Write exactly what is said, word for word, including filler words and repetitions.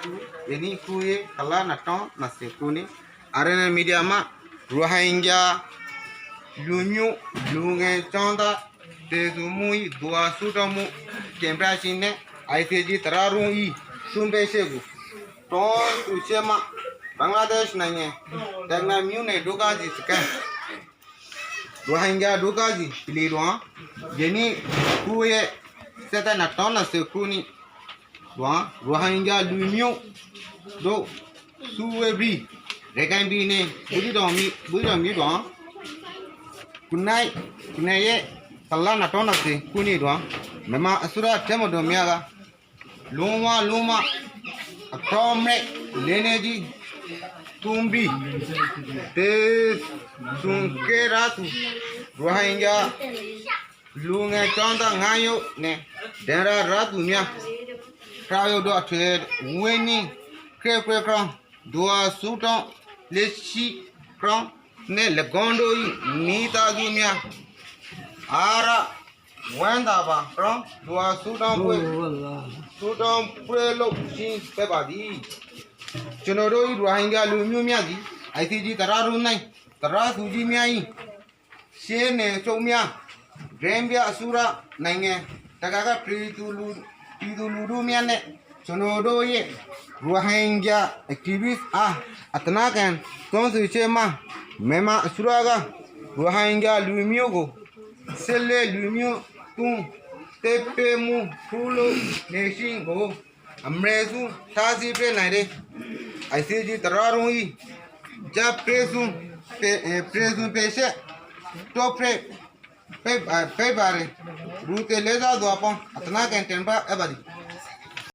သူ ယနေ့ ခုရေး တစ်လ နှစ်ထောင်နှစ်ဆယ့်ခုနှစ် အာရ်အန််အယ် မီဒီယာမှ ရိုဟင်ဂျာ လူမျိုး လူငယ်ကျောင်းသား သေဆုံးမှု၏ သဝဏ်ဆုတောင်းမှု တင်ပြခြင်းနဲ့ အိုင်စီဂျီ တရားရုံး၏ ဆုံးဖြတ်ချက်ကို တောင်းဆိုချက်မှ ဘင်္ဂလားဒေ့ရှ်နိုင်ငံ တက္ကနမြို့နယ် ဒုက္ခသည်စခန်း ရိုဟင်ဂျာဒုက္ခသည်တွေတွင် ယနေ့ ခုရက် ဆယ့်တစ် နှစ်ထောင်နှစ်ဆယ့်ခုနှစ်တွင် ရိုဟင်ဂျာလူမျိုးတို့ စုဝေးပြီး ရခိုင်ပြည်နယ် ဘူးသီးတောင်မြို့ ဘူးသီးတောင်မြို့တွင် ခုနစ် ခုနစ်ရက် တစ်လ နှစ်ထောင်နှစ်ဆယ့်ခုနှစ်တွင် မြန်မာအစိုးရတပ်မတော်များက လုံးဝ လုံးဝ အထောက်အပံ့ လက်နက်ကြီး သုံးပြီး သေဆုံးခဲ့ရသူ ရိုဟင်ဂျာ လူငယ်ကျောင်းသား ငါးယောက်နဲ့ ဒဏ်ရာရသူများ ခြောက်ယောက်တို့အတွက် ဝိညာဉ် ကကွဲကြောင်း သဝဏ်ဆုတောင်း လျက်ရှိကြောင်းနဲ့ ၎င်းတို့၏ မိသားစုများ အားရ ဝမ်းသာပါကြောင်း သဝဏ်ဆုတောင်းပွဲ ဆုတောင်းပွဲလုပ်ခြင်း ဖြစ်ပါသည်။ ကျွန်တော်တို့၏ ရိုဟင်ဂျာလူမျိုးများသည် အိုင်စီဂျီ တရားရုံး၌ တရားသူကြီးများ၏ ရှေ့နေချုပ်များ၊ ဂမ်ဘီယာအစိုးရနိုင်ငံတကာက ပြည်သူလူ ပြည်သူလူထုများနဲ့ ကျွန်တော်တို့ရဲ့ ရိုဟင်ဂျာ activist အား အသနားခံ တောင်းဆိုချက်မှာ မြန်မာအစိုးရက ရိုဟင်ဂျာလူမျိုးကို ဆက်လက်လူမျိုးတုံး သတ်ဖြတ်မှု ပြုလုပ်နေခြင်းကို အမြန်ဆုံး တားဆီးပေးနိုင်တဲ့ အိုင်စီဂျီ တရားရုံး၏ ကြားဖြတ်ဆုံး ဖြတ် အဲ ဖြတ်ဆုံးဖြတ်ချက် ထုတ်ပြန်ပေးပါ ပေးပါတယ်။ လူသိများစွာပေါင်း အသနားခံတင်ပြအပ်ပါတယ်။